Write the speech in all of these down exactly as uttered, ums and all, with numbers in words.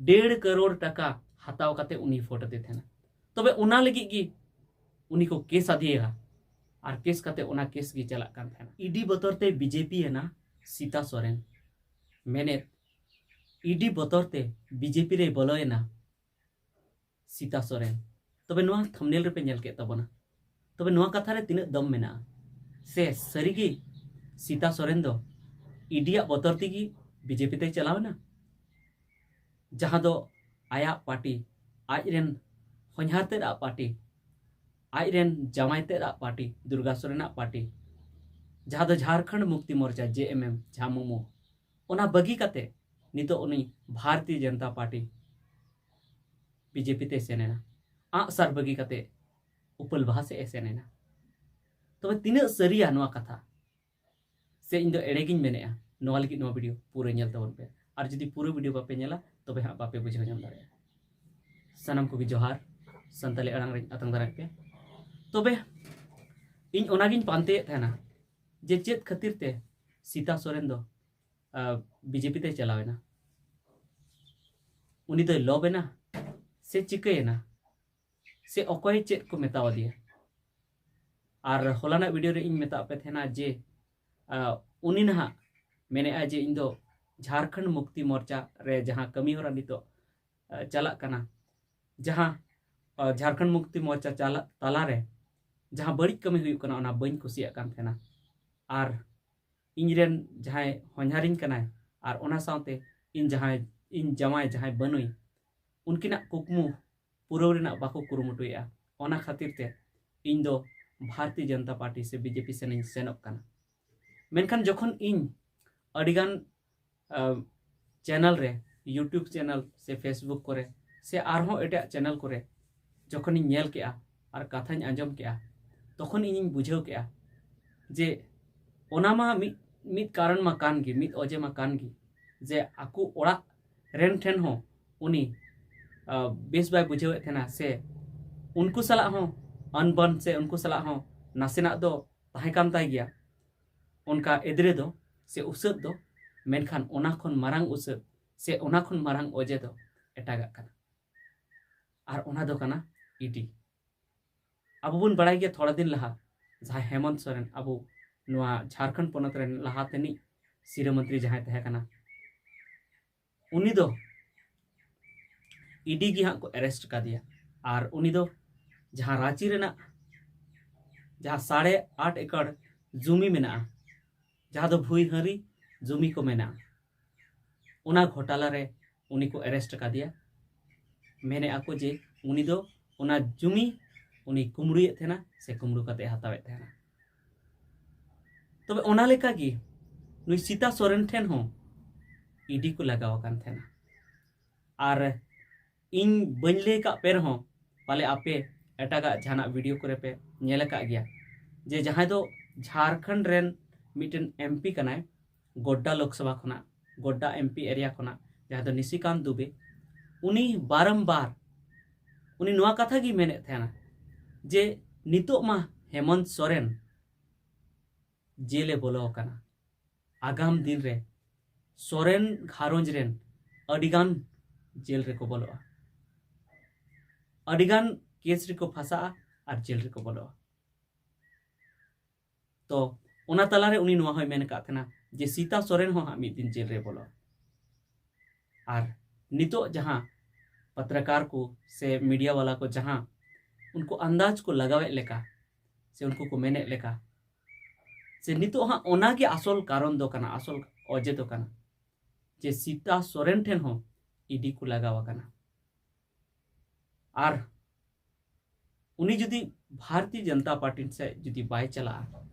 ᱰᱮᱲ ᱠᱟᱨᱳᱲ ᱴᱟᱠᱟ ᱦᱟᱛᱟᱣ ᱠᱟᱛᱮ ᱩᱱᱤ ᱵᱷᱳᱴ ᱟᱫᱮ ᱛᱟᱦᱮᱱᱟ᱾ ᱛᱚᱵᱮ ᱚᱱᱟ ᱞᱟᱹᱜᱤᱫ ᱜᱮ ᱩᱱᱤ ᱠᱚ ᱠᱮᱥ ᱟᱫᱮᱭᱟ, ᱟᱨ ᱠᱮᱥ ᱠᱟᱛᱮ ᱚᱱᱟ ᱠᱮᱥ ᱜᱮ ᱪᱟᱞᱟᱜ ᱠᱟᱱ ᱛᱟᱦᱮᱱᱟ᱾ ᱤᱰᱤ ᱵᱚᱛᱚᱨ ᱛᱮ ᱵᱤᱡᱮᱯᱤ ᱮᱱᱟ ᱥᱤᱛᱟ ᱥᱚᱨᱮᱱ, ᱢᱮᱱᱮᱫ ᱤᱰᱤ ᱵᱚᱛᱚᱨ ᱛᱮ ᱵᱤᱡᱮᱯᱤ ᱨᱮᱭ ᱵᱚᱞᱚᱭᱮᱱᱟ ᱥᱤᱛᱟ ᱥᱚᱨᱮᱱ᱾ ᱛᱚᱵᱮ ᱱᱚᱣᱟ ᱛᱷᱟᱢᱵᱱᱮᱞ ᱨᱮᱯᱮ ᱧᱮᱞ ᱠᱮᱫ ᱛᱟᱵᱚᱱᱟ, ᱛᱚᱵᱮ ᱱᱚᱣᱟ ᱠᱟᱛᱷᱟ ᱨᱮ ᱛᱤᱱᱟᱹᱜ ᱫᱚᱢ ᱢᱮᱱᱟᱜᱼᱟ? ᱥᱮ ᱥᱟᱹᱨᱤᱜᱮ ᱥᱤᱛᱟ ᱥᱚᱨᱮᱱ ᱫᱚ ᱤᱰᱤᱭᱟᱜ ᱵᱚᱛᱚᱨ ᱛᱮᱜᱮ ᱵᱤᱡᱮᱯᱤ ᱛᱮᱭ ᱪᱟᱞᱟᱣ ᱮᱱᱟ? ᱡᱟᱦᱟᱸ ᱫᱚ ᱟᱭᱟᱜ ᱯᱟᱨᱴᱤ, ᱟᱡ ᱨᱮᱱ ᱦᱚᱧᱦᱟᱨ ᱛᱮᱫ ᱟᱜ ᱯᱟᱨᱴᱤ, ᱟᱡ ᱨᱮᱱ ᱡᱟᱶᱟᱭ ᱛᱮᱫ ᱟᱜ ᱯᱟᱨᱴᱤ, ᱫᱩᱨᱜᱟ ᱥᱚᱨᱮᱱᱟᱜ ᱯᱟᱨᱴᱤ, ᱡᱟᱦᱟᱸ ᱫᱚ ᱡᱷᱟᱲᱠᱷᱚᱸᱰ ᱢᱩᱠᱛᱤ ᱢᱳᱨᱪᱟ, ᱡᱮ ᱮᱢ ᱮᱢ, ᱡᱷᱟᱢᱩᱢᱳ, ᱚᱱᱟ ᱵᱟᱹᱜᱤ ᱠᱟᱛᱮ ᱱᱤᱛᱚᱜ ᱩᱱᱤ ᱵᱷᱟᱨᱚᱛᱤᱭᱚ ᱡᱚᱱᱚᱛᱟ ᱯᱟᱨᱴᱤ, ᱵᱤᱡᱮᱯᱤ ᱛᱮᱭ ᱥᱮᱱ ᱮᱱᱟ᱾ ᱟᱜᱼᱥᱟᱨ ᱵᱟᱹᱜᱤ ᱠᱟᱛᱮ ᱩᱯᱟᱹᱞ ᱵᱟᱦᱟ ᱥᱮᱫ ᱮ ᱥᱮᱱ ᱮᱱᱟ᱾ ᱛᱚᱵᱮ ᱛᱤᱱᱟᱹᱜ ᱥᱟᱹᱨᱤᱭᱟ ᱱᱚᱣᱟ ᱠᱟᱛᱷᱟ? ᱥᱮ ᱤᱧ ᱫᱚ ᱮᱲᱮ ᱜᱤᱧ ᱢᱮᱱᱮᱫᱼᱟ? ᱱᱚᱣᱟ ᱞᱟᱹᱜᱤᱫ ᱱᱚᱣᱟ ᱵᱷᱤᱰᱤᱭᱳ ᱯᱩᱨᱟᱹ ᱧᱮᱞ ᱛᱟᱵᱚᱱ ᱯᱮ, ᱟᱨ ᱡᱩᱫᱤ ᱯᱩᱨᱟᱹ ᱵᱷᱤᱰᱤᱭᱳ ᱵᱟᱯᱮ ᱧᱮᱞᱟ, ᱛᱚᱵᱮ ᱦᱟᱸᱜ ᱵᱟᱯᱮ ᱵᱩᱡᱷᱟᱹᱣ ᱧᱟᱢ ᱫᱟᱲᱮᱭᱟᱜᱼᱟ᱾ ᱥᱟᱱᱟᱢ ᱠᱚᱜᱮ ᱡᱚᱦᱟᱨ, ᱥᱟᱱᱛᱟᱞᱤ ᱟᱲᱟᱝ ᱨᱤᱧ ᱟᱛᱟᱝ ᱫᱟᱨᱟᱢ ᱯᱮ᱾ ᱛᱚᱵᱮ ᱤᱧ ᱚᱱᱟᱜᱤᱧ ᱯᱟᱱᱛᱮᱭᱮᱫ ᱛᱟᱦᱮᱱᱟ ᱡᱮ ᱪᱮᱫ ᱠᱷᱟᱹᱛᱤᱨ ᱛᱮ ᱥᱤᱛᱟ ᱥᱚᱨᱮᱱ ᱫᱚ, ᱟᱸ, ᱵᱤᱡᱮᱯᱤ ᱛᱮᱭ ᱪᱟᱞᱟᱣ ᱮᱱᱟ? ᱩᱱᱤ ᱫᱚᱭ ᱞᱚᱵ ᱮᱱᱟ ᱥᱮ ᱪᱤᱠᱟᱹᱭᱮᱱᱟ? ᱥᱮ ᱚᱠᱚᱭ ᱪᱮᱫ ᱠᱚ ᱢᱮᱛᱟᱣ ᱟᱫᱮᱭᱟ? ᱟᱨ ᱦᱚᱞᱟᱱᱟᱜ ᱵᱷᱤᱰᱤᱭᱳ ᱨᱮ ᱤᱧ ᱢᱮᱛᱟᱫ ᱯᱮ ᱛᱟᱦᱮᱱᱟ ᱡᱮ, ᱟᱸ, ᱩᱱᱤ ᱱᱟᱦᱟᱜ ᱢᱮᱱᱮᱫᱼᱟᱭ ᱡᱮ ᱤᱧ ᱫᱚ ᱡᱷᱟᱲᱠᱷᱚᱸᱰ ᱢᱩᱠᱛᱤ ᱢᱳᱨᱪᱟ ᱨᱮ ᱡᱟᱦᱟᱸ ᱠᱟᱹᱢᱤ ᱦᱚᱨᱟ ᱱᱤᱛᱚᱜ, ᱟᱸ, ᱪᱟᱞᱟᱜ ᱠᱟᱱᱟ, ᱡᱟᱦᱟᱸ, ᱟᱸ, ᱡᱷᱟᱲᱠᱷᱚᱸᱰ ᱢᱩᱠᱛᱤ ᱢᱳᱨᱪᱟ ᱪᱟᱞᱟᱜ ᱛᱟᱞᱟᱨᱮ ᱡᱟᱦᱟᱸ ᱵᱟᱹᱲᱤᱡ ᱠᱟᱹᱢᱤ ᱦᱩᱭᱩᱜ ᱠᱟᱱᱟ, ᱚᱱᱟ ᱵᱟᱹᱧ ᱠᱩᱥᱤᱭᱟᱜ ᱠᱟᱱ ᱛᱟᱦᱮᱱᱟ᱾ ᱟᱨ ᱤᱧ ᱨᱮᱱ ᱡᱟᱦᱟᱸᱭ ᱦᱚᱧᱦᱟᱨᱤᱧ ᱠᱟᱱᱟᱭ, ᱟᱨ ᱚᱱᱟ ᱥᱟᱶᱛᱮ ᱤᱧ ᱡᱟᱦᱟᱸᱭ, ᱤᱧ ᱡᱟᱶᱟᱭ ᱡᱟᱦᱟᱸᱭ ᱵᱟᱹᱱᱩᱭ, ᱩᱱᱠᱤᱱᱟᱜ ᱠᱩᱠᱢᱩ ᱯᱩᱨᱟᱹᱣ ᱨᱮᱱᱟᱜ ᱵᱟᱠᱚ ᱠᱩᱨᱩᱢᱩᱴᱩᱭᱮᱫᱼᱟ᱾ ᱚᱱᱟ ᱠᱷᱟᱹᱛᱤᱨ ᱛᱮ ᱤᱧ ᱫᱚ ᱵᱷᱟᱨᱚᱛᱤᱭᱚ ᱡᱚᱱᱚᱛᱟ ᱯᱟᱨᱴᱤ ᱥᱮ ᱵᱤᱡᱮᱯᱤ ᱥᱮᱱ ᱤᱧ ᱥᱮᱱᱚᱜ ᱠᱟᱱᱟ᱾ ᱢᱮᱱᱠᱷᱟᱱ ᱡᱚᱠᱷᱚᱱ ᱤᱧ ᱟᱹᱰᱤᱜᱟᱱ, ᱟᱸ, ᱪᱮᱱᱮᱞ ᱨᱮ, YouTube ᱪᱮᱱᱮᱞ ᱥᱮ Facebook ᱠᱚᱨᱮ ᱥᱮ ᱟᱨᱦᱚᱸ ᱮᱴᱟᱜ ᱪᱮᱱᱮᱞ ᱠᱚᱨᱮ ᱡᱚᱠᱷᱚᱱᱤᱧ ᱧᱮᱞ ᱠᱮᱜᱼᱟ ᱟᱨ ᱠᱟᱛᱷᱟᱧ ᱟᱸᱡᱚᱢ ᱠᱮᱜᱼᱟ, ᱛᱚᱠᱷᱚᱱ ᱤᱧᱤᱧ ᱵᱩᱡᱷᱟᱹᱣ ᱠᱮᱜᱼᱟ ᱡᱮ ᱚᱱᱟ ᱢᱟ ᱢᱤᱫ, ᱢᱤᱫ ᱠᱟᱨᱚᱱ ᱢᱟ ᱠᱟᱱ ᱜᱮ, ᱢᱤᱫ ᱚᱡᱮ ᱢᱟ ᱠᱟᱱ ᱜᱮ, ᱡᱮ ᱟᱠᱚ ᱚᱲᱟᱜ ᱨᱮᱱ ᱴᱷᱮᱱ ᱦᱚᱸ ᱩᱱᱤ, ᱟᱸ, ᱵᱮᱥ ᱵᱟᱭ ᱵᱩᱡᱷᱟᱹᱣᱮᱫ ᱛᱟᱦᱮᱱᱟ, ᱥᱮ ᱩᱱᱠᱩ ᱥᱟᱞᱟᱜ ᱦᱚᱸ ᱟᱱᱵᱟᱱ ᱥᱮ ᱩᱱᱠᱩ ᱥᱟᱞᱟᱜ ᱦᱚᱸ ᱱᱟᱥᱮᱱᱟᱜ ᱫᱚ ᱛᱟᱦᱮᱸ ᱠᱟᱱ ᱛᱟᱭ ᱜᱮᱭᱟ ᱚᱱᱠᱟ ᱮᱫᱽᱨᱮ ᱫᱚ ᱥᱮ ᱩᱥᱟᱹᱫ ᱫᱚ᱾ ᱢᱮᱱᱠᱷᱟᱱ ᱚᱱᱟ ᱠᱷᱚᱱ ᱢᱟᱨᱟᱝ ᱩᱥᱟᱹᱫ ᱥᱮ ᱚᱱᱟ ᱠᱷᱚᱱ ᱢᱟᱨᱟᱝ ᱚᱡᱮ ᱫᱚ ᱮᱴᱟᱜᱟᱜ ᱠᱟᱱᱟ᱾ ᱟᱨ ᱚᱱᱟ ᱫᱚ ᱠᱟᱱᱟ ᱤᱰᱤ᱾ ᱟᱵᱚ ᱵᱚᱱ ᱵᱟᱲᱟᱭ ᱜᱮᱭᱟ, ᱛᱷᱚᱲᱟ ᱫᱤᱱ ᱞᱟᱦᱟ ᱡᱟᱦᱟᱸᱭ ᱦᱮᱢᱚᱱᱛ ᱥᱚᱨᱮᱱ, ᱟᱵᱚ ᱱᱚᱣᱟ ᱡᱷᱟᱲᱠᱷᱚᱸᱰ ᱯᱚᱱᱚᱛ ᱨᱮᱱ ᱞᱟᱦᱟ ᱛᱮᱱᱤᱡ ᱥᱤᱨᱟᱹ ᱢᱚᱱᱛᱨᱤ ᱡᱟᱦᱟᱸᱭ ᱛᱟᱦᱮᱸ ᱠᱟᱱᱟ, ᱩᱱᱤ ᱫᱚ ᱤᱰᱤ ᱜᱮ ᱦᱟᱸᱜ ᱠᱚ ᱮᱨᱮᱥᱴ ᱠᱟᱫᱮᱭᱟ᱾ ᱟᱨ ᱩᱱᱤ ᱫᱚ ᱡᱟᱦᱟᱸ ᱨᱟᱸᱪᱤ ᱨᱮᱱᱟᱜ ᱡᱟᱦᱟᱸ ᱥᱟᱲᱮ ᱟᱴ ᱮᱠᱚᱨ ᱡᱩᱢᱤ ᱢᱮᱱᱟᱜᱼᱟ, ᱡᱟᱦᱟᱸ ᱫᱚ ᱵᱷᱩᱭᱦᱟᱹᱨᱤ ᱡᱩᱢᱤ ᱠᱚ ᱢᱮᱱᱟᱜᱼᱟ, ᱚᱱᱟ ᱜᱷᱚᱴᱟᱞᱟ ᱨᱮ ᱩᱱᱤ ᱠᱚ ᱮᱨᱮᱥᱴ ᱠᱟᱫᱮᱭᱟ᱾ ᱢᱮᱱᱮᱫᱼᱟ ᱠᱚ ᱡᱮ ᱩᱱᱤ ᱫᱚ ᱚᱱᱟ ᱡᱩᱢᱤ ᱩᱱᱤ ᱠᱩᱢᱵᱽᱲᱩᱭᱮᱫ ᱛᱟᱦᱮᱱᱟ ᱥᱮ ᱠᱩᱢᱵᱽᱲᱩ ᱠᱟᱛᱮ ᱦᱟᱛᱟᱣᱮᱫ ᱛᱟᱦᱮᱱᱟ᱾ ᱛᱚᱵᱮ ᱚᱱᱟ ᱞᱮᱠᱟᱜᱮ ᱱᱩᱭ ᱥᱤᱛᱟ ᱥᱚᱨᱮᱱ ᱴᱷᱮᱱ ᱦᱚᱸ ᱤᱰᱤ ᱠᱚ ᱞᱟᱜᱟᱣ ᱟᱠᱟᱱ ᱛᱟᱦᱮᱱᱟ᱾ ᱟᱨ ᱤᱧ ᱵᱟᱹᱧ ᱞᱟᱹᱭ ᱠᱟᱜ ᱯᱮ ᱨᱮᱦᱚᱸ, ᱯᱟᱞᱮ ᱟᱯᱮ ᱮᱴᱟᱜᱟᱜ ᱡᱟᱦᱟᱱᱟᱜ ᱵᱷᱤᱰᱤᱭᱳ ᱠᱚᱨᱮ ᱯᱮ ᱧᱮᱞ ᱟᱠᱟᱫ ᱜᱮᱭᱟ ᱡᱮ ᱡᱟᱦᱟᱸᱭ ᱫᱚ ᱡᱷᱟᱲᱠᱷᱚᱸᱰ ᱨᱮᱱ ᱢᱤᱫᱴᱮᱱ ᱮᱢᱯᱤ ᱠᱟᱱᱟᱭ, ᱜᱳᱰᱰᱟ ᱞᱳᱠᱥᱚᱵᱷᱟ ᱠᱷᱚᱱᱟᱜ, ᱜᱳᱰᱰᱟ ᱮᱢᱯᱤ ᱮᱨᱤᱭᱟ ᱠᱷᱚᱱᱟᱜ, ᱡᱟᱦᱟᱸᱭ ᱫᱚ ᱱᱤᱥᱤᱠᱟᱱᱛ ᱫᱩᱵᱮ, ᱩᱱᱤ ᱵᱟᱨᱚᱢᱵᱟᱨ ᱩᱱᱤ ᱱᱚᱣᱟ ᱠᱟᱛᱷᱟ ᱜᱮᱭ ᱢᱮᱱᱮᱫ ᱛᱟᱦᱮᱱᱟ ᱡᱮ ᱱᱤᱛᱚᱜ ᱢᱟ ᱦᱮᱢᱚᱱᱛ ᱥᱚᱨᱮᱱ ᱡᱮᱞᱮ ᱵᱚᱞᱚ ᱟᱠᱟᱱᱟ, ᱟᱜᱟᱢ ᱫᱤᱱ ᱨᱮ ᱥᱚᱨᱮᱱ ᱜᱷᱟᱨᱚᱸᱡᱽ ᱨᱮᱱ ᱟᱹᱰᱤᱜᱟᱱ ᱡᱮᱞ ᱨᱮᱠᱚ ᱵᱚᱞᱚᱜᱼᱟ, ᱟᱹᱰᱤᱜᱟᱱ ᱠᱮᱥ ᱨᱮᱠᱚ ᱯᱷᱟᱸᱥᱟᱜᱼᱟ ᱟᱨ ᱡᱮᱞ ᱨᱮᱠᱚ ᱵᱚᱞᱚᱜᱼᱟ᱾ ᱛᱚ ᱚᱱᱟ ᱛᱟᱞᱟᱨᱮ ᱩᱱᱤ ᱱᱚᱣᱟ ᱦᱚᱸᱭ ᱢᱮᱱ ᱟᱠᱟᱫ ᱛᱟᱦᱮᱱᱟ ᱡᱮ ᱥᱤᱛᱟ ᱥᱚᱨᱮᱱ ᱦᱚᱸ ᱦᱟᱸᱜ ᱢᱤᱫ ᱫᱤᱱ ᱡᱮᱞ ᱨᱮ ᱵᱚᱞᱚᱜᱼᱟ᱾ ᱟᱨ ᱱᱤᱛᱚᱜ ᱡᱟᱦᱟᱸ ᱯᱟᱛᱨᱟᱠᱟᱨ ᱠᱚ ᱥᱮ ᱢᱤᱰᱤᱭᱟ ᱵᱟᱞᱟ ᱠᱚ ᱡᱟᱦᱟᱸ ᱩᱱᱠᱩ ᱟᱱᱫᱟᱡᱽ ᱠᱚ ᱞᱟᱜᱟᱣᱮᱫ ᱞᱮᱠᱟ ᱥᱮ ᱩᱱᱠᱩ ᱠᱚ ᱢᱮᱱᱮᱫ ᱞᱮᱠᱟ, ᱥᱮ ᱱᱤᱛᱚᱜ ᱦᱟᱸᱜ ᱚᱱᱟᱜᱮ ᱟᱥᱚᱞ ᱠᱟᱨᱚᱱ ᱫᱚ ᱠᱟᱱᱟ, ᱟᱥᱚᱞ ᱚᱡᱮ ᱫᱚ ᱠᱟᱱᱟ ᱡᱮ ᱥᱤᱛᱟ ᱥᱚᱨᱮᱱ ᱴᱷᱮᱱ ᱦᱚᱸ ᱤᱰᱤ ᱠᱚ ᱞᱟᱜᱟᱣ ᱟᱠᱟᱱᱟ᱾ ᱟᱨ ᱩᱱᱤ ᱡᱩᱫᱤ ᱵᱷᱟᱨᱚᱛᱤᱭᱚ ᱡᱚᱱᱚᱛᱟ ᱯᱟᱨᱴᱤ ᱥᱮᱫ ᱡᱩᱫᱤ ᱵᱟᱭ ᱪᱟᱞᱟᱜᱼᱟ,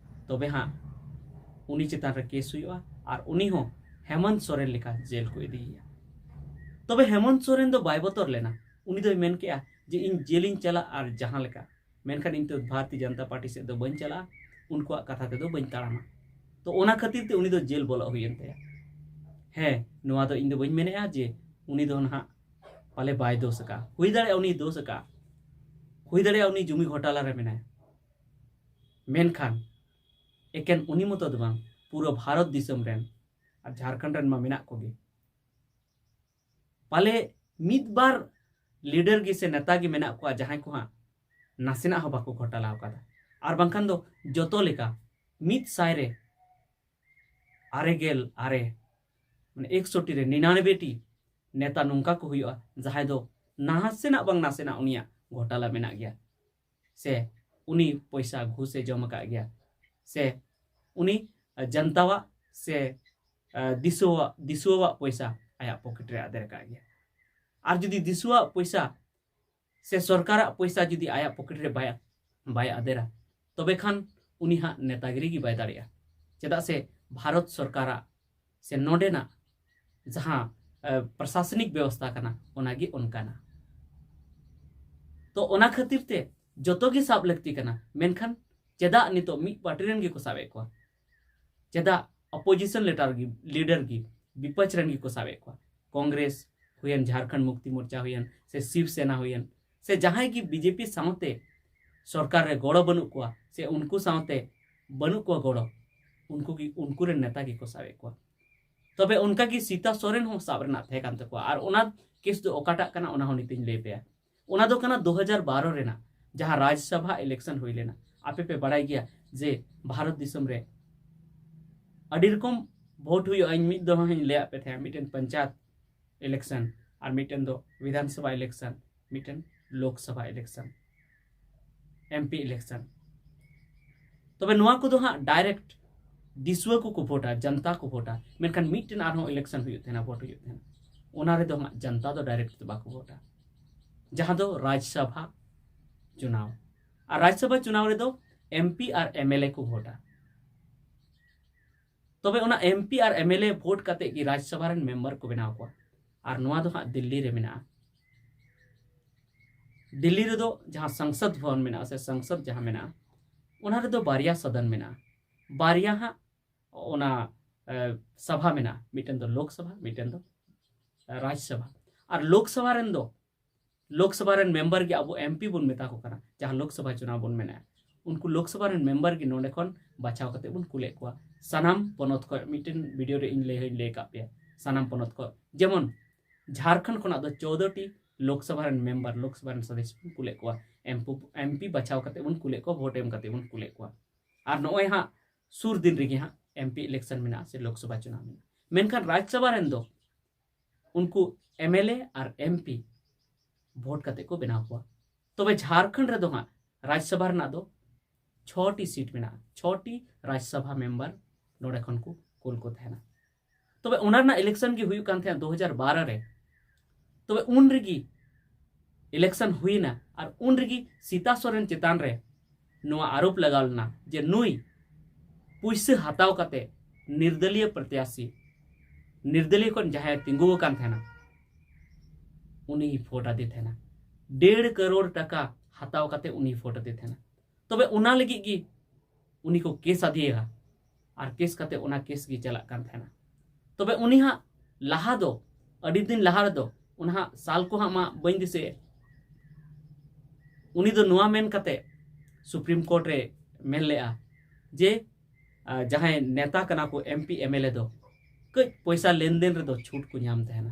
ᱛᱚᱵᱮ ᱦᱟᱸᱜ ᱩᱱᱤ ᱪᱮᱛᱟᱱ ᱨᱮ ᱠᱮᱥ ᱦᱩᱭᱩᱜᱼᱟ ᱟᱨ ᱩᱱᱤ ᱦᱚᱸ ᱦᱮᱢᱚᱱᱛ ᱥᱚᱨᱮᱱ ᱞᱮᱠᱟ ᱡᱮᱞ ᱠᱚ ᱤᱫᱤᱭᱮᱭᱟ᱾ ᱛᱚᱵᱮ ᱦᱮᱢᱚᱱᱛ ᱥᱚᱨᱮᱱ ᱫᱚ ᱵᱟᱭ ᱵᱚᱛᱚᱨ ᱞᱮᱱᱟ᱾ ᱩᱱᱤ ᱫᱚᱭ ᱢᱮᱱ ᱠᱮᱜᱼᱟ ᱡᱮ ᱤᱧ ᱡᱮᱞᱤᱧ ᱪᱟᱞᱟᱜ ᱟᱨ ᱡᱟᱦᱟᱸ ᱞᱮᱠᱟ, ᱢᱮᱱᱠᱷᱟᱱ ᱤᱧ ᱫᱚ ᱵᱷᱟᱨᱚᱛᱤᱭᱚ ᱡᱚᱱᱚᱛᱟ ᱯᱟᱨᱴᱤ ᱥᱮᱫ ᱫᱚ ᱵᱟᱹᱧ ᱪᱟᱞᱟᱜᱼᱟ, ᱩᱱᱠᱩᱣᱟᱜ ᱠᱟᱛᱷᱟ ᱛᱮᱫᱚ ᱵᱟᱹᱧ ᱛᱟᱲᱟᱢᱟ᱾ ᱛᱚ ᱚᱱᱟ ᱠᱷᱟᱹᱛᱤᱨ ᱛᱮ ᱩᱱᱤ ᱫᱚ ᱡᱮᱞ ᱵᱚᱞᱚᱜ ᱦᱩᱭᱮᱱ ᱛᱟᱭᱟ᱾ ᱦᱮᱸ, ᱱᱚᱣᱟ ᱫᱚ ᱤᱧ ᱫᱚ ᱵᱟᱹᱧ ᱢᱮᱱᱮᱜᱼᱟ ᱡᱮ ᱩᱱᱤ ᱫᱚ ᱱᱟᱦᱟᱜ ᱯᱟᱞᱮ ᱵᱟᱭ ᱫᱳᱥ ᱟᱠᱟᱫᱼᱟ, ᱦᱩᱭ ᱫᱟᱲᱮᱭᱟᱜᱼᱟ ᱩᱱᱤ ᱫᱳᱥ ᱟᱠᱟᱫᱼᱟ, ᱦᱩᱭ ᱫᱟᱲᱮᱭᱟᱜᱼᱟ ᱩᱱᱤ ᱡᱩᱢᱤ ᱜᱷᱚᱴᱟᱞᱟ ᱨᱮ ᱢᱮᱱᱟᱭᱟ, ᱢᱮᱱᱠᱷᱟᱱ ᱮᱠᱮᱱ ᱩᱱᱤ ᱢᱚᱛᱚ ᱫᱚ ᱵᱟᱝ, ᱯᱩᱨᱟᱹ ᱵᱷᱟᱨᱚᱛ ᱫᱤᱥᱚᱢ ᱨᱮᱱ ᱟᱨ ᱡᱷᱟᱲᱠᱷᱚᱸᱰ ᱨᱮᱱ ᱢᱟ ᱢᱮᱱᱟᱜ ᱠᱚᱜᱮ᱾ ᱯᱟᱞᱮ ᱢᱤᱫ ᱵᱟᱨ ᱞᱤᱰᱟᱨ ᱜᱮ ᱥᱮ ᱱᱮᱛᱟ ᱜᱮ ᱢᱮᱱᱟᱜ ᱠᱚᱣᱟ ᱡᱟᱦᱟᱸᱭ ᱠᱚ ᱦᱟᱸᱜ ᱱᱟᱥᱮᱱᱟᱜ ᱦᱚᱸ ᱵᱟᱠᱚ ᱜᱷᱚᱴᱟᱞᱟ ᱟᱠᱟᱫᱟ᱾ ᱟᱨ ᱵᱟᱝᱠᱷᱟᱱ ᱫᱚ ᱡᱚᱛᱚ ᱞᱮᱠᱟ ᱢᱤᱫ ᱥᱟᱭ ᱨᱮ ᱟᱨᱮ ᱜᱮᱞ ᱟᱨᱮ, ᱢᱟᱱᱮ ᱮᱠᱥᱚᱴᱤ ᱨᱮ ᱱᱤᱱᱟᱱᱵᱮ ᱴᱤ ᱱᱮᱛᱟ ᱱᱚᱝᱠᱟ ᱠᱚ ᱦᱩᱭᱩᱜᱼᱟ ᱡᱟᱦᱟᱸᱭ ᱫᱚ ᱱᱟᱥᱮᱱᱟᱜ ᱵᱟᱝ ᱱᱟᱥᱮᱱᱟᱜ ᱩᱱᱤᱭᱟᱜ ᱜᱷᱚᱴᱟᱞᱟ ᱢᱮᱱᱟᱜ ᱜᱮᱭᱟ, ᱥᱮ ᱩᱱᱤ ᱯᱚᱭᱥᱟ ᱜᱷᱩᱥ ᱮ ᱡᱚᱢ ᱟᱠᱟᱫ ᱜᱮᱭᱟ, ᱥᱮ ᱩᱱᱤ ᱡᱟᱱᱛᱟᱣᱟᱜ ᱥᱮ ᱫᱤᱥᱩᱣᱟᱜ ᱫᱤᱥᱩᱣᱟᱜ ᱯᱚᱭᱥᱟ ᱟᱭᱟᱜ ᱯᱚᱠᱮᱴ ᱨᱮ ᱟᱫᱮᱨ ᱟᱠᱟᱫ ᱜᱮᱭᱟ᱾ ᱟᱨ ᱡᱩᱫᱤ ᱫᱤᱥᱩᱣᱟᱜ ᱯᱚᱭᱥᱟ ᱥᱮ ᱥᱚᱨᱠᱟᱨᱟᱜ ᱯᱚᱭᱥᱟ ᱡᱩᱫᱤ ᱟᱭᱟᱜ ᱯᱚᱠᱮᱴ ᱨᱮ ᱵᱟᱭ ᱵᱟᱭ ᱟᱫᱮᱨᱟ, ᱛᱚᱵᱮ ᱠᱷᱟᱱ ᱩᱱᱤ ᱦᱟᱸᱜ ᱱᱮᱛᱟᱜᱤᱨᱤ ᱜᱮ ᱵᱟᱭ ᱫᱟᱲᱮᱭᱟᱜᱼᱟ᱾ ᱪᱮᱫᱟᱜ ᱥᱮ ᱵᱷᱟᱨᱚᱛ ᱥᱚᱨᱠᱟᱨᱟᱜ ᱥᱮ ᱱᱚᱰᱮᱱᱟᱜ ᱡᱟᱦᱟᱸ ᱯᱨᱚᱥᱟᱥᱚᱱᱤᱠ ᱵᱮᱵᱚᱥᱛᱷᱟ ᱠᱟᱱᱟ, ᱚᱱᱟᱜᱮ ᱚᱱᱠᱟᱱᱟ᱾ ᱛᱚ ᱚᱱᱟ ᱠᱷᱟᱹᱛᱤᱨ ᱛᱮ ᱡᱚᱛᱚ ᱜᱮ ᱥᱟᱵ ᱞᱟᱹᱠᱛᱤ ᱠᱟᱱᱟ, ᱢᱮᱱᱠᱷᱟᱱ ᱪᱮᱫᱟᱜ ᱱᱤᱛᱚᱜ ᱢᱤᱫ ᱯᱟᱨᱴᱤ ᱨᱮᱱ ᱜᱮᱠᱚ ᱥᱟᱵᱮᱫ ᱠᱚᱣᱟ? ᱪᱮᱫᱟᱜ ᱚᱯᱳᱡᱤᱥᱚᱱ ᱞᱮᱴᱟᱨ ᱜᱮ, ᱞᱤᱰᱟᱨ ᱜᱮ ᱵᱤᱯᱚᱠᱷ ᱨᱮᱱ ᱜᱮᱠᱚ ᱥᱟᱵᱮᱫ ᱠᱚᱣᱟ? ᱠᱚᱝᱜᱨᱮᱥ ᱦᱩᱭᱮᱱ, ᱡᱷᱟᱨᱠᱷᱚᱸᱰ ᱢᱩᱠᱛᱤ ᱢᱳᱨᱪᱟ ᱦᱩᱭᱮᱱ, ᱥᱮ ᱥᱤᱵ ᱥᱮᱱᱟ ᱦᱩᱭᱮᱱ, ᱥᱮ ᱡᱟᱦᱟᱸᱭ ᱜᱮ ᱵᱤᱡᱮᱯᱤ ᱥᱟᱶᱛᱮ ᱥᱚᱨᱠᱟᱨ ᱨᱮ ᱜᱚᱲᱚ ᱵᱟᱹᱱᱩᱜ ᱠᱚᱣᱟ ᱥᱮ ᱩᱱᱠᱩ ᱥᱟᱶᱛᱮ ᱵᱟᱹᱱᱩᱜ ᱠᱚᱣᱟ ᱜᱚᱲᱚ, ᱩᱱᱠᱩ ᱜᱮ, ᱩᱱᱠᱩ ᱨᱮᱱ ᱱᱮᱛᱟ ᱜᱮᱠᱚ ᱥᱟᱵᱮᱫ ᱠᱚᱣᱟ᱾ ᱛᱚᱵᱮ ᱚᱱᱠᱟ ᱜᱮ ᱥᱤᱛᱟ ᱥᱚᱨᱮᱱ ᱦᱚᱸ ᱥᱟᱵ ᱨᱮᱱᱟᱜ ᱛᱟᱦᱮᱸ ᱠᱟᱱ ᱛᱟᱠᱚᱣᱟ᱾ ᱟᱨ ᱚᱱᱟ ᱠᱮᱥ ᱫᱚ ᱚᱠᱟᱴᱟᱜ ᱠᱟᱱᱟ, ᱚᱱᱟ ᱦᱚᱸ ᱱᱤᱛᱚᱜ ᱤᱧ ᱞᱟᱹᱭ ᱟᱯᱮᱭᱟ᱾ ᱚᱱᱟ ᱫᱚ ᱠᱟᱱᱟ ᱫᱩ ᱦᱟᱡᱟᱨ ᱵᱟᱨᱚ ᱨᱮᱱᱟᱜ, ᱡᱟᱦᱟᱸ ᱨᱟᱡᱽ ᱥᱚᱵᱷᱟ ᱤᱞᱮᱠᱥᱚᱱ ᱦᱩᱭ ᱞᱮᱱᱟ᱾ ᱟᱯᱮ ᱯᱮ ᱵᱟᱲᱟᱭ ᱜᱮᱭᱟ ᱡᱮ ᱵᱷᱟᱨᱚᱛ ᱫᱤᱥᱚᱢ ᱨᱮ ᱟᱹᱰᱤ ᱨᱚᱠᱚᱢ ᱵᱷᱳᱴ ᱦᱩᱭᱩᱜᱼᱟ᱾ ᱤᱧ ᱢᱤᱫ ᱫᱚ ᱦᱚᱸᱧ ᱞᱟᱹᱭᱟᱫ ᱯᱮ ᱛᱟᱦᱮᱸᱫ, ᱢᱤᱫᱴᱮᱱ ᱯᱚᱧᱪᱟᱭᱮᱛ ᱤᱞᱮᱠᱥᱚᱱ, ᱟᱨ ᱢᱤᱫᱴᱮᱱ ᱫᱚ ᱵᱤᱫᱷᱟᱱ ᱥᱚᱵᱷᱟ ᱤᱞᱮᱠᱥᱚᱱ, ᱢᱤᱫᱴᱮᱱ ᱞᱳᱠ ᱥᱚᱵᱷᱟ ᱤᱞᱮᱠᱥᱚᱱ, ᱮᱢ ᱯᱤ ᱤᱞᱮᱠᱥᱚᱱ᱾ ᱛᱚᱵᱮ ᱱᱚᱣᱟ ᱠᱚᱫᱚ ᱦᱟᱸᱜ ᱰᱟᱭᱨᱮᱠᱴ ᱫᱤᱥᱩᱣᱟᱹ ᱠᱚᱠᱚ ᱵᱷᱳᱴᱟ, ᱡᱚᱱᱛᱟ ᱠᱚ ᱵᱷᱳᱴᱟ᱾ ᱢᱮᱱᱠᱷᱟᱱ ᱢᱤᱫᱴᱮᱱ ᱟᱨᱦᱚᱸ ᱤᱞᱮᱠᱥᱚᱱ ᱦᱩᱭᱩᱜ ᱛᱟᱦᱮᱱᱟ, ᱵᱷᱳᱴ ᱦᱩᱭᱩᱜ ᱛᱟᱦᱮᱱᱟ, ᱚᱱᱟ ᱨᱮᱫᱚ ᱦᱟᱸᱜ ᱡᱚᱱᱛᱟ ᱫᱚ ᱰᱟᱭᱨᱮᱠᱴ ᱫᱚ ᱵᱟᱠᱚ ᱵᱷᱳᱴᱟ, ᱡᱟᱦᱟᱸ ᱫᱚ ᱨᱟᱡᱽ ᱥᱚᱵᱷᱟ ᱪᱩᱱᱟᱣ᱾ ᱟᱨ ᱨᱟᱡᱽ ᱥᱚᱵᱷᱟ ᱪᱩᱱᱟᱣ ᱨᱮᱫᱚ M P R M L A ᱠᱚ ᱵᱷᱳᱴᱟ᱾ ᱛᱚᱵᱮ ᱚᱱᱟ M P R M L A ᱵᱷᱳᱴ ᱠᱟᱛᱮ ᱜᱮ ᱨᱟᱡᱽ ᱥᱚᱵᱷᱟ ᱨᱮᱱ ᱢᱮᱢᱵᱟᱨ ᱠᱚ ᱵᱮᱱᱟᱣ ᱠᱚᱣᱟ᱾ ᱟᱨ ᱱᱚᱣᱟ ᱫᱚ ᱦᱟᱸᱜ ᱫᱤᱞᱞᱤ ᱨᱮ ᱢᱮᱱᱟᱜᱼᱟ᱾ ᱫᱤᱞᱞᱤ ᱨᱮᱫᱚ ᱡᱟᱦᱟᱸ ᱥᱚᱝᱥᱚᱫ ᱵᱷᱚᱵᱚᱱ ᱢᱮᱱᱟᱜᱼᱟ ᱥᱮ ᱥᱚᱝᱥᱚᱫ ᱡᱟᱦᱟᱸ ᱢᱮᱱᱟᱜᱼᱟ, ᱚᱱᱟ ᱨᱮᱫᱚ ᱵᱟᱨᱭᱟ ᱥᱚᱫᱚᱱ ᱢᱮᱱᱟᱜᱼᱟ᱾ ᱵᱟᱨᱭᱟ ᱦᱟᱸᱜ ᱚᱱᱟ, ᱮ, ᱥᱚᱵᱷᱟ ᱢᱮᱱᱟᱜᱼᱟ, ᱢᱤᱫᱴᱮᱱ ᱫᱚ ᱞᱳᱠ ᱥᱚᱵᱷᱟ, ᱢᱤᱫᱴᱮᱱ ᱫᱚ ᱨᱟᱡᱽ ᱥᱚᱵᱷᱟ᱾ ᱟᱨ ᱞᱳᱠ ᱥᱚᱵᱷᱟ ᱨᱮᱱ ᱫᱚ, ᱞᱳᱠ ᱥᱚᱵᱷᱟ ᱨᱮᱱ ᱢᱮᱢᱵᱟᱨ ᱜᱮ ᱟᱵᱚ ᱮᱢ ᱯᱤ ᱵᱚᱱ ᱢᱮᱛᱟ ᱠᱚ ᱠᱟᱱᱟ, ᱡᱟᱦᱟᱸ ᱞᱳᱠ ᱥᱚᱵᱷᱟ ᱪᱩᱱᱟᱣ ᱵᱚᱱ ᱢᱮᱱᱟ᱾ ᱩᱱᱠᱩ ᱞᱳᱠ ᱥᱚᱵᱷᱟ ᱨᱮᱱ ᱢᱮᱢᱵᱟᱨ ᱜᱮ ᱱᱚᱰᱮ ᱠᱷᱚᱱ ᱵᱟᱪᱷᱟᱣ ᱠᱟᱛᱮ ᱵᱚᱱ ᱠᱩᱞᱮᱫ ᱠᱚᱣᱟ ᱥᱟᱱᱟᱢ ᱯᱚᱱᱚᱛ ᱠᱷᱚᱱ᱾ ᱢᱤᱫᱴᱮᱱ ᱵᱷᱤᱰᱤᱭᱳ ᱨᱮ ᱤᱧ ᱞᱟᱹᱭ ᱦᱚᱸᱧ ᱞᱟᱹᱭ ᱟᱠᱟᱫ ᱯᱮᱭᱟ, ᱥᱟᱱᱟᱢ ᱯᱚᱱᱚᱛ ᱠᱷᱚᱱ᱾ ᱡᱮᱢᱚᱱ ᱡᱷᱟᱲᱠᱷᱚᱸᱰ ᱠᱷᱚᱱᱟᱜ ᱫᱚ ᱪᱳᱫᱽᱫᱳ ᱴᱤ ᱞᱳᱠᱥᱚᱵᱷᱟ ᱨᱮᱱ ᱢᱮᱢᱵᱟᱨ, ᱞᱳᱠᱥᱚᱵᱷᱟ ᱨᱮᱱ ᱥᱚᱫᱚᱥᱥᱚ ᱵᱚᱱ ᱠᱩᱞᱮᱫ ᱠᱚᱣᱟ, ᱮᱢ ᱯᱤ ᱵᱟᱪᱷᱟᱣ ᱠᱟᱛᱮ ᱵᱚᱱ ᱠᱩᱞᱮᱫ ᱠᱚᱣᱟ, ᱵᱷᱳᱴ ᱮᱢ ᱠᱟᱛᱮ ᱵᱚᱱ ᱠᱩᱞᱮᱫ ᱠᱚᱣᱟ᱾ ᱟᱨ ᱱᱚᱜᱼᱚᱭ ᱦᱟᱸᱜ ᱥᱩᱨ ᱫᱤᱱ ᱨᱮᱜᱮ ᱦᱟᱸᱜ ᱮᱢ ᱯᱤ ᱤᱞᱮᱠᱥᱚᱱ ᱢᱮᱱᱟᱜᱼᱟ ᱥᱮ ᱞᱳᱠᱥᱚᱵᱷᱟ ᱪᱩᱱᱟᱣ ᱢᱮᱱᱟᱜᱼᱟ᱾ ᱢᱮᱱᱠᱷᱟᱱ ᱨᱟᱡᱽᱥᱚᱵᱷᱟ ᱨᱮᱱ ᱫᱚ ᱩᱱᱠᱩ M L A R M P ᱵᱷᱳᱴ ᱠᱟᱛᱮ ᱠᱚ ᱵᱮᱱᱟᱣ ᱠᱚᱣᱟ᱾ ᱛᱚᱵᱮ ᱡᱷᱟᱲᱠᱷᱚᱸᱰ ᱨᱮᱫᱚ ᱦᱟᱸᱜ ᱨᱟᱡᱽᱥᱚᱵᱷᱟ ᱨᱮᱱᱟᱜ ᱫᱚ ᱪᱷᱚᱴᱤ ᱥᱤᱴ ᱢᱮᱱᱟᱜᱼᱟ, ᱪᱷᱚᱴᱤ ᱨᱟᱡᱽᱥᱚᱵᱷᱟ ᱢᱮᱢᱵᱟᱨ ᱱᱚᱰᱮ ᱠᱷᱚᱱ ᱠᱚ ᱠᱩᱞ ᱠᱚ ᱛᱟᱦᱮᱱᱟ᱾ ᱛᱚᱵᱮ ᱚᱱᱟ ᱨᱮᱱᱟᱜ ᱤᱞᱮᱠᱥᱚᱱ ᱜᱮ ᱦᱩᱭᱩᱜ ᱠᱟᱱ ᱛᱟᱦᱮᱸᱫ ᱫᱩ ᱦᱟᱡᱟᱨ ᱵᱟᱨᱚ ᱨᱮ᱾ ᱛᱚᱵᱮ ᱩᱱ ᱨᱮᱜᱮ ᱤᱞᱮᱠᱥᱚᱱ ᱦᱩᱭᱱᱟ ᱟᱨ ᱩᱱ ᱨᱮᱜᱮ ᱥᱤᱛᱟ ᱥᱚᱨᱮᱱ ᱪᱮᱛᱟᱱ ᱨᱮ ᱱᱚᱣᱟ ᱟᱨᱳᱯ ᱞᱟᱜᱟᱣ ᱞᱮᱱᱟ ᱡᱮ ᱱᱩᱭ ᱯᱩᱭᱥᱟᱹ ᱦᱟᱛᱟᱣ ᱠᱟᱛᱮ ᱱᱤᱨᱫᱚᱞᱤᱭᱟᱹ ᱯᱨᱚᱛᱭᱟᱥᱤ, ᱱᱤᱨᱫᱚᱞᱤᱭᱟᱹ ᱠᱷᱚᱱ ᱡᱟᱦᱟᱸᱭ ᱛᱤᱸᱜᱩ ᱟᱠᱟᱱ ᱛᱟᱦᱮᱱᱟ, ᱩᱱᱤ ᱵᱷᱳᱴ ᱟᱫᱮ ᱛᱟᱦᱮᱱᱟ᱾ ᱰᱮᱲ ᱠᱟᱨᱳᱲ ᱴᱟᱠᱟ ᱦᱟᱛᱟᱣ ᱠᱟᱛᱮ ᱩᱱᱤ ᱵᱷᱳᱴ ᱟᱫᱮ ᱛᱟᱦᱮᱱᱟ᱾ ᱛᱚᱵᱮ ᱚᱱᱟ ᱞᱟᱹᱜᱤᱫ ᱜᱮ ᱩᱱᱤ ᱠᱚ ᱠᱮᱥ ᱟᱫᱮᱭᱟ ᱟᱨ ᱠᱮᱥ ᱠᱟᱛᱮ ᱚᱱᱟ ᱠᱮᱥ ᱜᱮ ᱪᱟᱞᱟᱜ ᱠᱟᱱ ᱛᱟᱦᱮᱱᱟ᱾ ᱛᱚᱵᱮ ᱩᱱᱤ ᱦᱟᱸᱜ ᱞᱟᱦᱟ ᱫᱚ, ᱟᱹᱰᱤ ᱫᱤᱱ ᱞᱟᱦᱟ ᱨᱮᱫᱚ, ᱚᱱᱟ ᱦᱟᱸᱜ ᱥᱟᱞ ᱠᱚ ᱦᱟᱸᱜ ᱢᱟ ᱵᱟᱹᱧ ᱫᱤᱥᱟᱹᱭᱮᱫ, ᱩᱱᱤ ᱫᱚ ᱱᱚᱣᱟ ᱢᱮᱱ ᱠᱟᱛᱮ ᱥᱩᱯᱨᱤᱢ ᱠᱳᱨᱴ ᱨᱮ ᱢᱮᱱ ᱞᱮᱜᱼᱟ ᱡᱮ, ᱟ, ᱡᱟᱦᱟᱸᱭ ᱱᱮᱛᱟ ᱠᱟᱱᱟ ᱠᱚ, M P M L A ᱫᱚ ᱠᱟᱹᱡ ᱯᱚᱭᱥᱟ ᱞᱮᱱᱫᱮᱱ ᱨᱮᱫᱚ ᱪᱷᱩᱴ ᱠᱚ ᱧᱟᱢ ᱛᱟᱦᱮᱱᱟ᱾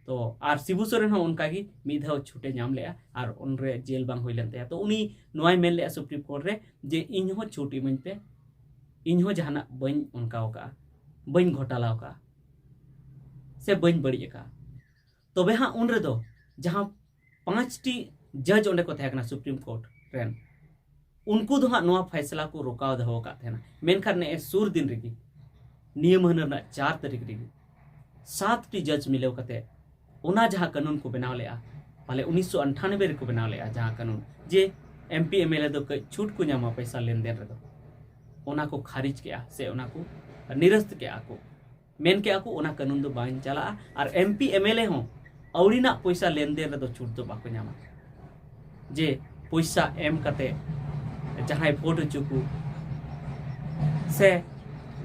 ᱛᱚ ᱟᱨ ᱥᱤᱵᱩ ᱥᱚᱨᱮᱱ ᱦᱚᱸ ᱚᱱᱠᱟᱜᱮ ᱢᱤᱫ ᱫᱷᱟᱣ ᱪᱷᱩᱴᱮ ᱧᱟᱢ ᱞᱮᱜᱼᱟ ᱟᱨ ᱩᱱᱨᱮ ᱡᱮᱞ ᱵᱟᱝ ᱦᱩᱭ ᱞᱮᱱ ᱛᱟᱭᱟ᱾ ᱛᱚ ᱩᱱᱤ ᱱᱚᱣᱟᱭ ᱢᱮᱱ ᱞᱮᱜᱼᱟ ᱥᱩᱯᱨᱤᱢ ᱠᱳᱨᱴ ᱨᱮ ᱡᱮ ᱤᱧ ᱦᱚᱸ ᱪᱷᱩᱴ ᱤᱢᱟᱹᱧ ᱯᱮ, ᱤᱧ ᱦᱚᱸ ᱡᱟᱦᱟᱱᱟᱜ ᱵᱟᱹᱧ ᱚᱱᱠᱟᱣ ᱠᱟᱜᱼᱟ, ᱵᱟᱹᱧ ᱜᱷᱚᱴᱟᱞᱟᱣ ᱠᱟᱜᱼᱟ ᱥᱮ ᱵᱟᱹᱧ ᱵᱟᱹᱲᱤᱡ ᱟᱠᱟᱜᱼᱟ᱾ ᱛᱚᱵᱮ ᱦᱟᱸᱜ ᱩᱱ ᱨᱮᱫᱚ ᱡᱟᱦᱟᱸ ᱯᱟᱸᱪᱴᱤ ᱡᱟᱡᱽ ᱚᱸᱰᱮ ᱠᱚ ᱛᱟᱦᱮᱸ ᱠᱟᱱᱟ ᱥᱩᱯᱨᱤᱢ ᱠᱳᱨᱴ ᱨᱮᱱ, ᱩᱱᱠᱩ ᱫᱚ ᱦᱟᱸᱜ ᱱᱚᱣᱟ ᱯᱷᱟᱭᱥᱟᱞᱟ ᱠᱚ ᱨᱚᱠᱟᱣ ᱫᱚᱦᱚ ᱟᱠᱟᱫ ᱛᱟᱦᱮᱱᱟ᱾ ᱢᱮᱱᱠᱷᱟᱱ ᱱᱮᱜᱼᱮ ᱥᱩᱨ ᱫᱤᱱ ᱨᱮᱜᱮ, ᱱᱤᱭᱟᱹ ᱢᱟᱹᱦᱱᱟᱹ ᱨᱮᱱᱟᱜ ᱪᱟᱨ ᱛᱟᱹᱨᱤᱠᱷ ᱨᱮᱜᱮ ᱥᱟᱛ ᱴᱤ ᱡᱟᱡᱽ ᱢᱤᱞᱟᱹᱣ ᱠᱟᱛᱮ ᱚᱱᱟ ᱡᱟᱦᱟᱸ ᱠᱟᱹᱱᱩᱱ ᱠᱚ ᱵᱮᱱᱟᱣ ᱞᱮᱜᱼᱟ, ᱯᱟᱞᱮ ᱩᱱᱤᱥᱥᱚ ᱟᱴᱷᱟᱱᱚᱵᱵᱳᱭ ᱨᱮᱠᱚ ᱵᱮᱱᱟᱣ ᱞᱮᱜᱼᱟ ᱡᱟᱦᱟᱸ ᱠᱟᱹᱱᱩᱱ, ᱡᱮ M P M L A ᱫᱚ ᱠᱟᱹᱡ ᱪᱷᱩᱴ ᱠᱚ ᱧᱟᱢᱟ ᱯᱚᱭᱥᱟ ᱞᱮᱱᱫᱮᱱ ᱨᱮᱫᱚ, ᱚᱱᱟ ᱠᱚ ᱠᱷᱟᱨᱤᱡ ᱠᱮᱜᱼᱟ ᱥᱮ ᱚᱱᱟ ᱠᱚ ᱱᱤᱨᱟᱹᱥᱛ ᱠᱮᱜᱼᱟ ᱠᱚ᱾ ᱢᱮᱱ ᱠᱮᱜᱼᱟ ᱠᱚ ᱚᱱᱟ ᱠᱟᱹᱱᱩᱱ ᱫᱚ ᱵᱟᱝ ᱪᱟᱞᱟᱜᱼᱟ ᱟᱨ M P M L A ᱦᱚᱸ ᱟᱹᱣᱲᱤᱱᱟᱜ ᱯᱚᱭᱥᱟ ᱞᱮᱱᱫᱮᱱ ᱨᱮᱫᱚ ᱪᱷᱩᱴ ᱫᱚ ᱵᱟᱠᱚ ᱧᱟᱢᱟ᱾ ᱡᱮ ᱯᱚᱭᱥᱟ ᱮᱢ ᱠᱟᱛᱮ ᱡᱟᱦᱟᱸᱭ ᱵᱷᱳᱴ ᱦᱚᱪᱚ ᱠᱚ ᱥᱮ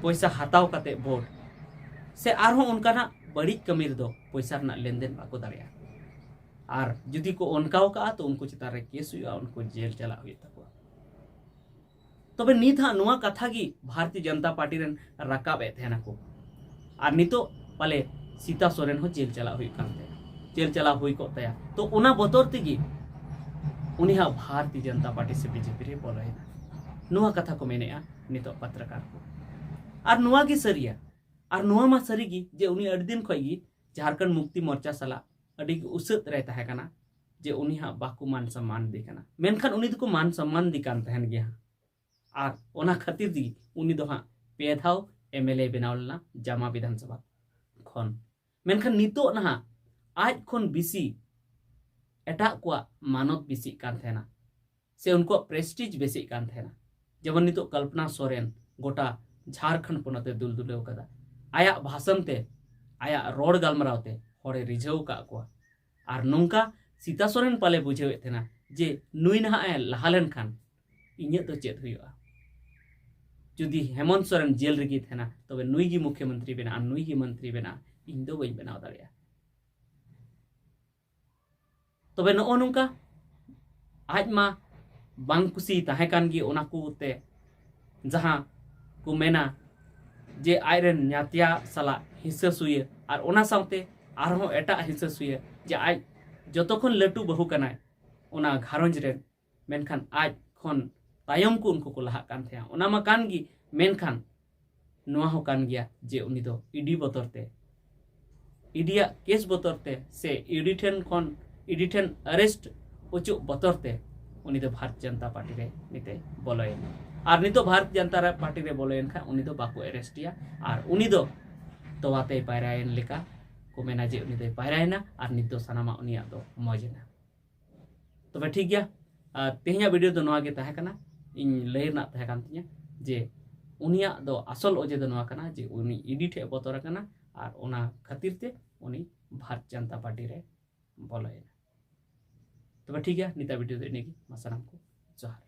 ᱯᱚᱭᱥᱟ ᱦᱟᱛᱟᱣ ᱠᱟᱛᱮ ᱵᱷᱳᱴ ᱥᱮ ᱟᱨᱦᱚᱸ ᱚᱱᱠᱟᱱᱟᱜ ᱵᱟᱹᱲᱤᱡ ᱠᱟᱹᱢᱤ ᱨᱮᱫᱚ ᱯᱚᱭᱥᱟ ᱨᱮᱱᱟᱜ ᱞᱮᱱᱫᱮᱱ ᱵᱟᱠᱚ ᱫᱟᱲᱮᱭᱟᱜᱼᱟ᱾ ᱟᱨ ᱡᱩᱫᱤ ᱠᱚ ᱚᱱᱠᱟᱣ ᱠᱟᱜᱼᱟ ᱛᱚ ᱩᱱᱠᱩ ᱪᱮᱛᱟᱱ ᱨᱮ ᱠᱮᱥ ᱦᱩᱭᱩᱜᱼᱟ, ᱩᱱᱠᱩ ᱡᱮᱞ ᱪᱟᱞᱟᱜ ᱦᱩᱭᱩᱜ ᱛᱟᱠᱚᱣᱟ᱾ ᱛᱚᱵᱮ ᱱᱤᱛ ᱦᱟᱸᱜ ᱱᱚᱣᱟ ᱠᱟᱛᱷᱟ ᱜᱮ ᱵᱷᱟᱨᱚᱛᱤᱭᱚ ᱡᱚᱱᱚᱛᱟ ᱯᱟᱨᱴᱤ ᱨᱮᱱ ᱨᱟᱠᱟᱵ ᱮᱫ ᱛᱟᱦᱮᱱᱟᱠᱚ᱾ ᱟᱨ ᱱᱤᱛᱚᱜ ᱯᱟᱞᱮ ᱥᱤᱛᱟ ᱥᱚᱨᱮᱱ ᱦᱚᱸ ᱡᱮᱞ ᱪᱟᱞᱟᱜ ᱦᱩᱭᱩᱜ ᱠᱟᱱ ᱛᱟᱭᱟ, ᱡᱮᱞ ᱪᱟᱞᱟᱣ ᱦᱩᱭ ᱠᱚᱜ ᱛᱟᱭᱟ᱾ ᱛᱚ ᱚᱱᱟ ᱵᱚᱛᱚᱨ ᱛᱮᱜᱮ ᱩᱱᱤ ᱦᱟᱸᱜ ᱵᱷᱟᱨᱚᱛᱤᱭᱚ ᱡᱚᱱᱚᱛᱟ ᱯᱟᱨᱴᱤ ᱥᱮ ᱵᱤᱡᱮᱯᱤ ᱨᱮ ᱵᱚᱞᱚᱭᱮᱱᱟ, ᱱᱚᱣᱟ ᱠᱟᱛᱷᱟ ᱠᱚ ᱢᱮᱱᱮᱜᱼᱟ ᱱᱤᱛᱚᱜ ᱯᱚᱛᱨᱚᱠᱟᱨ ᱠᱚ᱾ ᱟᱨ ᱱᱚᱣᱟ ᱜᱮ ᱥᱟᱹᱨᱤᱭᱟ, ᱟᱨ ᱱᱚᱣᱟ ᱢᱟ ᱥᱟᱹᱨᱤ ᱜᱮ ᱡᱮ ᱩᱱᱤ ᱟᱹᱰᱤ ᱫᱤᱱ ᱠᱷᱚᱱ ᱜᱮ ᱡᱷᱟᱨᱠᱷᱚᱸᱰ ᱢᱩᱠᱛᱤ ᱢᱳᱨᱪᱟ ᱥᱟᱞᱟᱜ ᱟᱹᱰᱤ ᱜᱮ ᱩᱥᱟᱹᱫ ᱨᱮᱭ ᱛᱟᱦᱮᱸ ᱠᱟᱱᱟ, ᱡᱮ ᱩᱱᱤ ᱦᱟᱸᱜ ᱵᱟᱠᱚ ᱢᱟᱱ ᱥᱚᱢᱢᱟᱱ ᱫᱮ ᱠᱟᱱᱟ, ᱢᱮᱱᱠᱷᱟᱱ ᱩᱱᱤ ᱫᱚᱠᱚ ᱢᱟᱱ ᱥᱚᱢᱢᱟᱱ ᱫᱮ ᱠᱟᱱ ᱛᱟᱦᱮᱱ ᱜᱮᱭᱟ ᱦᱟᱸᱜ᱾ ᱟᱨ ᱚᱱᱟ ᱠᱷᱟᱹᱛᱤᱨ ᱛᱮᱜᱮ ᱩᱱᱤ ᱫᱚ ᱦᱟᱸᱜ ᱯᱮ ᱫᱷᱟᱣ ᱮᱢ ᱮᱞ ᱮ ᱵᱮᱱᱟᱣ ᱞᱮᱱᱟ ᱡᱟᱢᱟ ᱵᱤᱫᱷᱟᱱ ᱥᱚᱵᱷᱟ ᱠᱷᱚᱱ᱾ ᱢᱮᱱᱠᱷᱟᱱ ᱱᱤᱛᱚᱜ ᱱᱟᱦᱟᱜ ᱟᱡ ᱠᱷᱚᱱ ᱵᱮᱥᱤ ᱮᱴᱟᱜ ᱠᱚᱣᱟᱜ ᱢᱟᱱᱚᱛ ᱵᱮᱥᱤᱜ ᱠᱟᱱ ᱛᱟᱦᱮᱱᱟ, ᱥᱮ ᱩᱱᱠᱩᱣᱟᱜ ᱯᱨᱮᱥᱴᱤᱡᱽ ᱵᱮᱥᱤᱜ ᱠᱟᱱ ᱛᱟᱦᱮᱱᱟ᱾ ᱡᱮᱢᱚᱱ ᱱᱤᱛᱚᱜ ᱠᱚᱞᱯᱚᱱᱟ ᱥᱚᱨᱮᱱ ᱜᱚᱴᱟ ᱡᱷᱟᱲᱠᱷᱚᱸᱰ ᱯᱚᱱᱚᱛ ᱮ ᱫᱩᱞ ᱫᱩᱞᱟᱹᱣ ᱠᱟᱫᱟ, ᱟᱭᱟᱜ ᱵᱷᱟᱥᱚᱱ ᱛᱮ, ᱟᱭᱟᱜ ᱨᱚᱲ ᱜᱟᱞᱢᱟᱨᱟᱣ ᱛᱮ ᱦᱚᱲᱮ ᱨᱤᱡᱷᱟᱹᱣ ᱟᱠᱟᱫ ᱠᱚᱣᱟ᱾ ᱟᱨ ᱱᱚᱝᱠᱟ ᱥᱤᱛᱟ ᱥᱚᱨᱮᱱ ᱯᱟᱞᱮ ᱵᱩᱡᱷᱟᱹᱣᱮᱫ ᱛᱟᱦᱮᱱᱟ ᱡᱮ ᱱᱩᱭ ᱱᱟᱦᱟᱜ ᱮ ᱞᱟᱦᱟ ᱞᱮᱱᱠᱷᱟᱱ ᱤᱧᱟᱹᱜ ᱫᱚ ᱪᱮᱫ ᱦᱩᱭᱩᱜᱼᱟ? ᱡᱩᱫᱤ ᱦᱮᱢᱚᱱᱛ ᱥᱚᱨᱮᱱ ᱡᱮᱞ ᱨᱮᱜᱮᱭ ᱛᱟᱦᱮᱱᱟ, ᱛᱚᱵᱮ ᱱᱩᱭ ᱜᱮ ᱢᱩᱠᱷᱭᱚᱢᱚᱱᱛᱨᱤ ᱵᱮᱱᱟᱜᱼᱟ, ᱱᱩᱭ ᱜᱮ ᱢᱚᱱᱛᱨᱤ ᱵᱮᱱᱟᱜᱼᱟ, ᱤᱧ ᱫᱚ ᱵᱟᱹᱧ ᱵᱮᱱᱟᱣ ᱫᱟᱲᱮᱭᱟᱜᱼᱟ᱾ ᱛᱚᱵᱮ ᱱᱚᱜᱼᱚ ᱱᱚᱝᱠᱟ ᱟᱡ ᱢᱟ ᱵᱟᱝ ᱠᱩᱥᱤ ᱛᱟᱦᱮᱸ ᱠᱟᱱ ᱜᱮ ᱚᱱᱟ ᱠᱚᱛᱮ, ᱡᱟᱦᱟᱸ ᱠᱚ ᱢᱮᱱᱟ ᱡᱮ ᱟᱡᱨᱮᱱ ᱧᱟᱛᱭᱟ ᱥᱟᱞᱟᱜ ᱦᱤᱥᱟᱹ ᱥᱩᱭᱟᱹ, ᱟᱨ ᱚᱱᱟ ᱥᱟᱶᱛᱮ ᱟᱨᱦᱚᱸ ᱮᱴᱟᱜ ᱦᱤᱥᱟᱹ ᱥᱩᱭᱟᱹ, ᱡᱮ ᱟᱡ ᱡᱚᱛᱚ ᱠᱷᱚᱱ ᱞᱟᱹᱴᱩ ᱵᱟᱹᱦᱩ ᱠᱟᱱᱟᱭ ᱚᱱᱟ ᱜᱷᱟᱨᱚᱸᱡᱽ ᱨᱮᱱ, ᱢᱮᱱᱠᱷᱟᱱ ᱟᱡ ᱠᱷᱚᱱ ᱛᱟᱭᱚᱢ ᱠᱚ ᱩᱱᱠᱩ ᱠᱚ ᱞᱟᱦᱟᱜ ᱠᱟᱱ ᱛᱟᱦᱮᱸᱜᱼᱟ᱾ ᱚᱱᱟ ᱢᱟ ᱠᱟᱱ ᱜᱮ, ᱢᱮᱱᱠᱷᱟᱱ ᱱᱚᱣᱟ ᱦᱚᱸ ᱠᱟᱱ ᱜᱮᱭᱟ ᱡᱮ ᱩᱱᱤ ᱫᱚ ᱤ ᱰᱤ ᱵᱚᱛᱚᱨ ᱛᱮ, ᱤ ᱰᱤ ᱭᱟᱜ ᱠᱮᱥ ᱵᱚᱛᱚᱨ ᱛᱮ, ᱥᱮ ᱤ ᱰᱤ ᱴᱷᱮᱱ ᱠᱷᱚᱱ, ᱤ ᱰᱤ ᱴᱷᱮᱱ ᱟᱨᱮᱥᱴ ᱚᱪᱚᱜ ᱵᱚᱛᱚᱨ ᱛᱮ ᱩᱱᱤ ᱫᱚ ᱵᱷᱟᱨᱚᱛ ᱡᱚᱱᱚᱛᱟ ᱯᱟᱨᱴᱤ ᱨᱮ ᱱᱤᱛᱮ ᱵᱚᱞᱚᱭᱮᱱᱟ᱾ ᱟᱨ ᱱᱤᱛᱚᱜ ᱵᱷᱟᱨᱚᱛ ᱡᱚᱱᱚᱛᱟ ᱯᱟᱨᱴᱤ ᱨᱮ ᱵᱚᱞᱚᱭᱮᱱ ᱠᱷᱟᱱ ᱩᱱᱤ ᱫᱚ ᱵᱟᱠᱚ ᱟᱨᱮᱥᱴ ᱮᱭᱟ, ᱟᱨ ᱩᱱᱤ ᱫᱚ ᱛᱚᱣᱟ ᱛᱮᱭ ᱯᱟᱭᱨᱟᱭᱮᱱ ᱞᱮᱠᱟ ᱠᱚ ᱢᱮᱱᱟ ᱡᱮ ᱩᱱᱤ ᱫᱚᱭ ᱯᱟᱭᱨᱟᱭᱮᱱᱟ ᱟᱨ ᱱᱤᱛ ᱫᱚ ᱥᱟᱱᱟᱢᱟᱜ ᱩᱱᱤᱭᱟᱜ ᱫᱚ ᱢᱚᱡᱽ ᱮᱱᱟ᱾ ᱛᱚᱵᱮ ᱴᱷᱤᱠ ᱜᱮᱭᱟ, ᱟᱨ ᱛᱮᱦᱮᱧᱟᱜ ᱵᱷᱤᱰᱤᱭᱳ ᱫᱚ ᱱᱚᱣᱟ ᱜᱮ ᱛᱟᱦᱮᱸ ᱠᱟᱱᱟ᱾ ᱤᱧ ᱞᱟᱹᱭ ᱨᱮᱱᱟᱜ ᱛᱟᱦᱮᱸ ᱠᱟᱱ ᱛᱤᱧᱟᱹ ᱡᱮ ᱩᱱᱤᱭᱟᱜ ᱫᱚ ᱟᱥᱚᱞ ᱚᱡᱮ ᱫᱚ ᱱᱚᱣᱟ ᱠᱟᱱᱟ ᱡᱮ ᱩᱱᱤ ᱤ ᱰᱤ ᱴᱷᱮᱡ ᱵᱚᱛᱚᱨ ᱟᱠᱟᱱᱟ, ᱟᱨ ᱚᱱᱟ ᱠᱷᱟᱹᱛᱤᱨ ᱛᱮ ᱩᱱᱤ ᱵᱷᱟᱨᱚᱛ ᱡᱚᱱᱚᱛᱟ ᱯᱟᱨᱴᱤ ᱨᱮ ᱵᱚᱞᱚᱭᱮᱱᱟ᱾ ᱛᱚᱵᱮ ᱴᱷᱤᱠ ᱜᱮᱭᱟ, ᱱᱤᱛᱟᱜ ᱵᱷᱤᱰᱤᱭᱳ ᱫᱚ ᱤᱱᱟᱹᱜᱮ᱾ ᱢᱟ ᱥᱟᱱᱟᱢ ᱠᱚ ᱡᱚᱦᱟᱨ᱾